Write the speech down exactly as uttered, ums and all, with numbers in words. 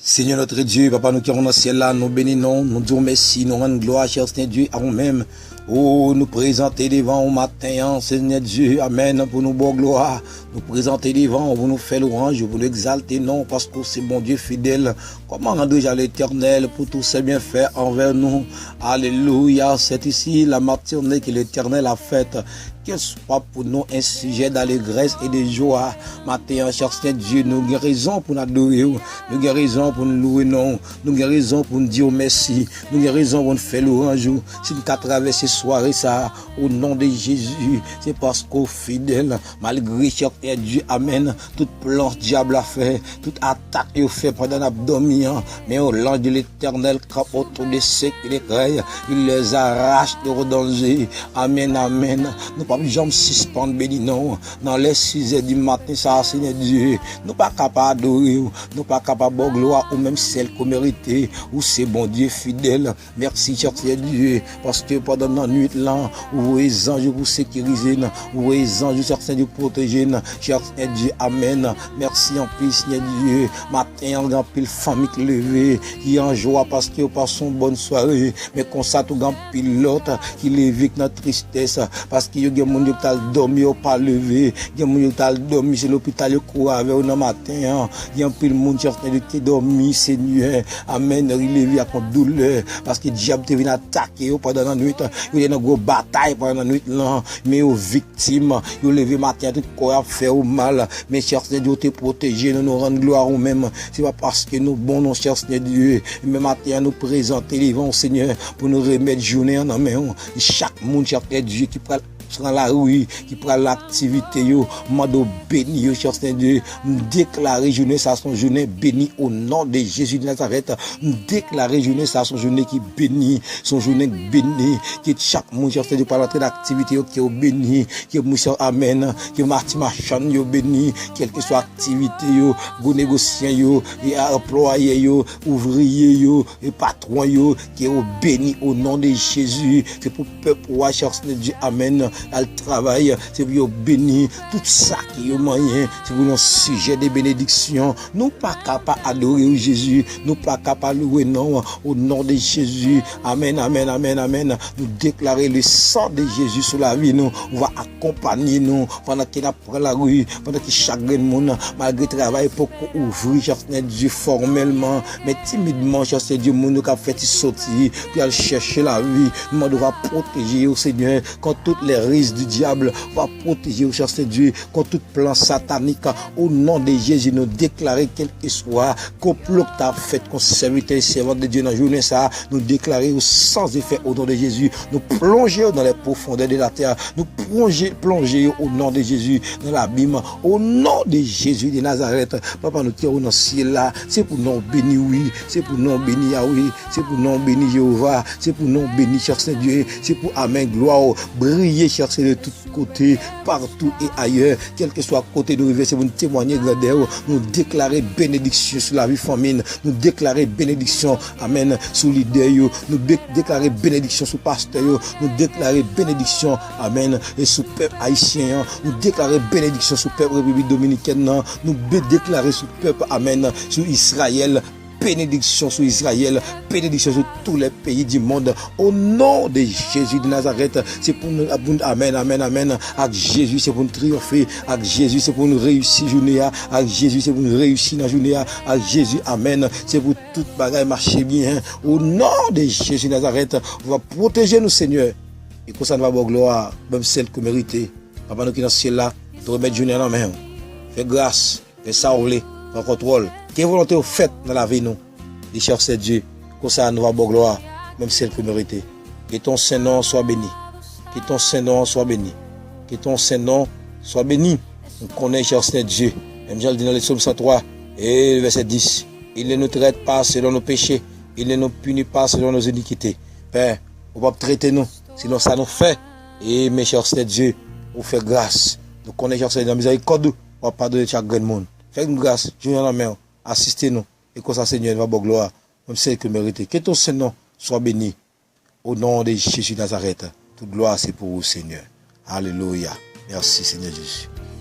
Seigneur notre Dieu, Papa nou ki nan syèl la, nou beni non, nou di w mèsi, nou rann glwa, chè Senyè Dye, a ou menm. O, nou prezante devan ou maten an, Senyè Dye, amèn, pou nou ba w glwa. Nou prezante devan ou pou nou fè lwanj ou, pou nou egzalte non, paske w se Bondye fidèl. Comment rendre louange à l'Éternel pour tous ses bienfaits envers nous? Alléluia, c'est ici la matinée que l'Éternel a faite. Qu'elle soit pour nous un sujet d'allégresse et de joie. Maten an, chè Senyè Dye, nou gen rezon pou n adore w. Nou gen rezon pou n louwe non w. Nou gen rezon pou n di w mèsi. Nou gen rezon pou n fè lwanj ou. Si n ka travèse sware sa a, o non de Jezi, se paske w fidèl. Malgre, chè Senyè Dye, amèn, tout plan dyab la fè, tout atak yo fè pandan n ap dòmi an, men yon lanj de Letènèl kanpe otou de ceux qui le craignent, il les arrache de grands dangers. Amèn, amèn. Nou p ap janm sispann beni non w. Nan lè sizè di maten sa a, Senyè Dye, nou pa ka pa adore w, nou pa ka pa ba w glwa, ou menm sèl ke w merite. Ou se Bondye fidèl. Mèsi, chè Senyè Dye, paske pandan nan nwit lan, ou voye zanj ou pou sekirize n, ou voye zanj ou, chè Senyè Dye, pou pwoteje n, chè Senyè Dye, amèn. Mèsi anpil, Senyè Dye. Maten an, gen anpil fanmi ki leve, ki an jwa paske yo pase yon bòn sware. Men konsa tou, gen anpil lòt ki leve ki nan tristès, paske yo gen moun yo ki t al dòmi, yo pa leve. Gen moun yo t al dòmi, se lopital yo kouri avè yo nan maten an. Gen anpil moun, chè Senyè Dye, ki te dòmi, Senyè. Amèn. Yo leve ak yon doulè, paske dyab te vin atake yo pandan nan nwit. Yo te nan gwo batay pandan nan nwit lan, men yo viktim. Yo leve maten an, tout kò y ap fè yo mal. Men, chè Senyè Dye, ou te pwoteje nou, nou rann glwa ou menm. Se pa paske nou bon non, chè Senyè Dye. Men maten an, nou prezante devan w, Senyè, pou nou remèt jounen an nan men w. Chak moun, chè Senyè Dye, ki pral pran lari, ki pral nan aktivite yo, m mande w beni yo, chè Senyè Dye. M deklare jounen sa a se yon jounen beni o non de Jezi de Nazarèt. M deklare jounen sa a se yon jounen ki beni, se yon jounen k beni. Ke chak moun, chè Senyè Dye, pral antre nan aktivite yo, ke yo beni, ke moun, chè, amèn, ke mati machann yo beni, kèlkeswa aktivite yo, gwo negosyan yo, e anplwaye yo, ouvriye yo, e patwon yo, ke yo beni o non de Jezi. Se pou pèp ou a, chè Senyè Dye, amèn, al travay, se pou yo beni. Tout sa ke yo manyen, se pou yon sijè de benediksyon. Nou pa ka pa adore w, Jezi. Nou pa ka pa louwe non w, o non de Jezi. Amèn, amèn, amèn, amèn. Nou deklare le sang de Jésus sou lavi nou. Ou va akonpanye nou pandan ke n ap pran lari, pandan ke chak grenn moun, malgre travay poko ouvri, chè Senyè Dye, fòmèlman, men timidman, chè Senyè Dye, moun yo k ap fè ti soti pou y al chèche lavi, nou mande w va pwoteje yo, Senyè, kont tout les ruses du diable, va pwoteje yo, chè Senyè Dye, kont tout plan satanik. O non de Jezi, nou deklare kèlkeswa konplo k ta ap fèt kont sèvitè e sèvant de Dye nan jounen sa a, nou deklare yo sans effet o non de Jezi. Nou plonje yo dans les profondeurs de la terre. Nou plonje, plonje yo o non de Jezi nan labim. O non de Jezi de Nazarèt, Papa nou ki o nan syèl la, se pou non w beni, wi. Se pou non w beni, Yahweh. Se pou non w beni, Jewova. Se pou non w beni, chè Senyè Dye. Se pou, amèn, glwa w briye, chè Senyè Dye, tout kote, partou e ayè, kèlkeswa kote nou rive, se pou nou temwanye grandè w. Nou deklare benediksyon sou lavi fanmi n, nou deklare benediksyon, amèn, sou lidè yo, nou de-, deklare benediksyon sou pastè yo, nou deklare benediksyon, amèn, e sou pèp ayisyen an, nou deklare benediksyon sou pèp Repiblik Dominikèn nan, nou be-, deklare sou pèp, amèn, sou Izrayèl, bénédiction sur Israël, bénédiction sur tous les pays du monde. Au nom de Jésus de Nazareth, se pou nou, pou nou, amèn, amèn, amèn. Ak Jezi, se pou nou triyonfe. Ak Jezi, se pou nou reyisi jounen an. Ak Jezi, se pou nou reyisi nan jounen an. Ak Jezi, amèn. Se pou tout bagay mache byen. Au nom de Jésus de Nazareth, ou va pwoteje nou, Senyè. E konsa nou va ba w glwa, menm sèl ke w merite. Papa nou ki nan syèl la, nou remèt jounen an nan men w. Fè gras. Fè sa w vle, pran kontwòl. Ke volonte w fèt nan lavi nou. Li chèche Dye. Konsa nou va ba w glwa, menm sèl ke w merite. Que ton saint nom soit béni. Que ton saint nom soit béni. Que ton saint nom soit béni. Nou konnen, chè Senyè Dye, menm jan l di nan le psaume cent trois, e le verset dix, il ne nous traite pas selon nos péchés, il ne nous punit pas selon nos iniquités. Pè, ou p ap trete nou selon sa nou fè. E men, chè Senyè Dye, ou fè gras. Nou konnen, chè Senyè Dye, nan mizèrikòd ou, w ap padone chak grenn moun. Fè nou gras, jounen an nan men w, asiste nou. E konsa, Senyè, nou va ba w glwa, menm sèl ke w merite. Que ton saint nom soit béni. Au nom de Jésus de Nazareth, tout gloire c'est pour vous, Seigneur. Alelouya. Mèsi, Senyè Jezi.